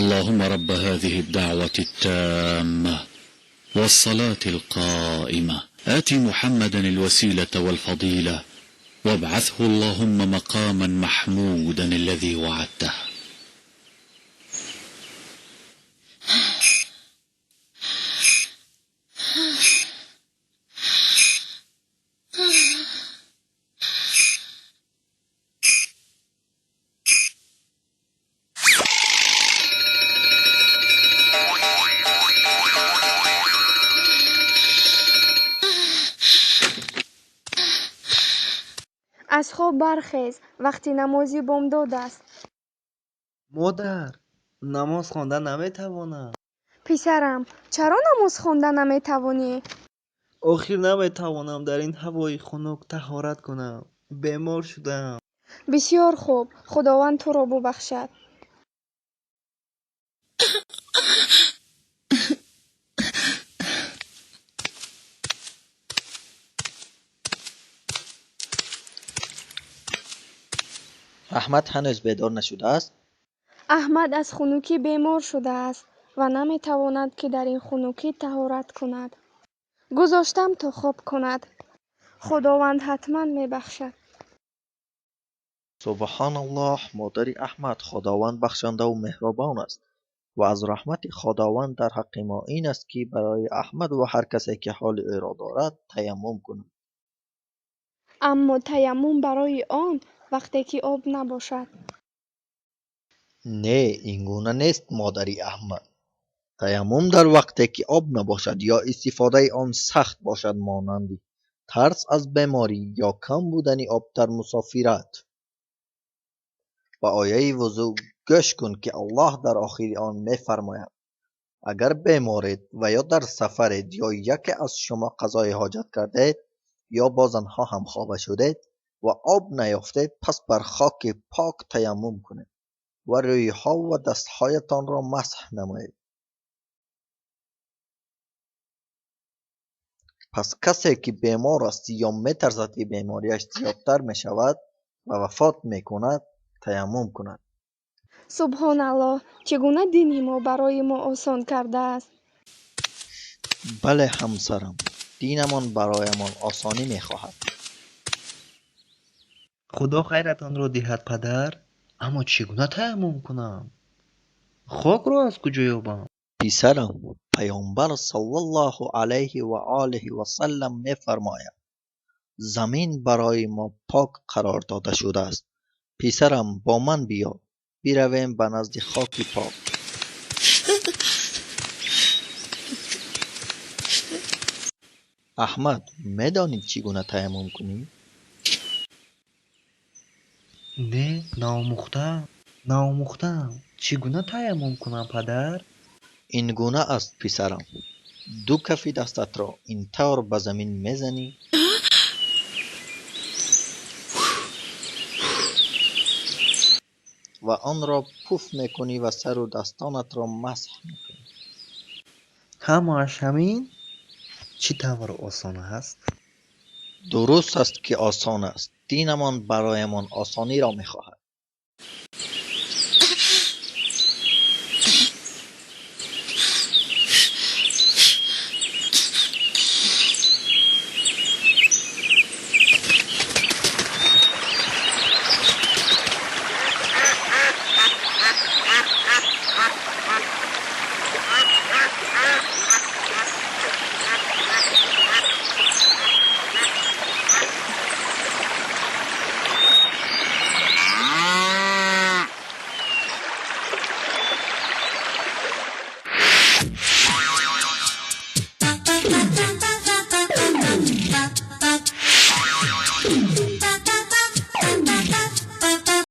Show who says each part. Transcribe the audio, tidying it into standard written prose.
Speaker 1: اللهم رب هذه الدعوة التامة والصلاة القائمة آت محمدا الوسيلة والفضيلة وابعثه اللهم مقاما محمودا الذي وعدته.
Speaker 2: Аз хоб бархез, вақти намози бомдод аст.
Speaker 3: Модар, намоз хонда наметавонам.
Speaker 2: Писарам, чаро намоз хонда наметавонӣ?
Speaker 3: Охир наметавонам дар ин ҳавои хунук таҳорат кунам. Бемор шудаам.
Speaker 2: Бисёр хуб, Худованд туро бубахшад.
Speaker 4: Аҳмад ҳанӯз бедор нашудааст?
Speaker 2: Аҳмад аз хунукӣ бемор шудааст ва наметавонад, ки дар ин хунукӣ таҳорат кунад. Гузоштам то хоб кунад. Худованд ҳатман мебахшад.
Speaker 4: Субҳоналлоҳ, модари Аҳмад, Худованд бахшандаву меҳрубон аст ва аз раҳмати Худованд дар ҳаққи мо ин аст, ки барои Аҳмад ва ҳар касе, ки ҳоли ӯро дорад, таяммум кунад.
Speaker 2: Аммо таяммум барои он вақте ки об набошад.
Speaker 4: Не, ин гуна нест, модари Аҳмад. Таяммум дар вақте ки об набошад ё истифодаи он сахт бошад, монанди тарс аз беморӣ ё кам будани об дар мусофират. Ба ояи вузӯ гӯш кун, ки Аллоҳ дар охири он мефармояд: агар беморед ва ё дар сафаред ё яке аз шумо қазои ҳоҷат кардед ё бо занҳо ҳамхоба шудед ва об наёфтед, пас бар хоки пок таяммум кунед ва рӯйҳо ва дастҳоятонро масҳ намоед. Пас касе ки бемор аст ё метарсад, ки бемориаш зиёдтар мешавад ва вафот мекунад, таяммум кунад.
Speaker 2: Субҳоналлоҳ, чӣ гуна дини мо барои мо осон кардааст.
Speaker 4: Бале, ҳамсарам, динамон бароямон осонӣ мехоҳад.
Speaker 3: Худо хайратонро диҳад, падар, аммо чӣ гуна таяммум кунам? Хокро аз куҷо ёбам?
Speaker 4: Писарам, Паёмбар саллаллоҳу алайҳи ва олиҳи васаллам мефармояд: замин барои мо пок қарор дода шудааст. Писарам, бо ман биё, биравем ба назди хоки пок. Аҳмад, медонӣ чӣ гуна таяммум кунӣ?
Speaker 3: Не, наомӯхтаам. Наомӯхтаам. Чӣ гуна таяммум кунам, падар?
Speaker 4: Ин гуна аст, писарам. Ду кафи дастатро ин тавр ба замин мезанӣ ва онро пуф мекунӣ ва сару дастонатро масҳ мекунӣ.
Speaker 3: Ҳамааш ҳамин? Чӣ тавр осон аст?
Speaker 4: Дуруст аст, ки осон аст. Динамон бароямон осониро мехоҳад.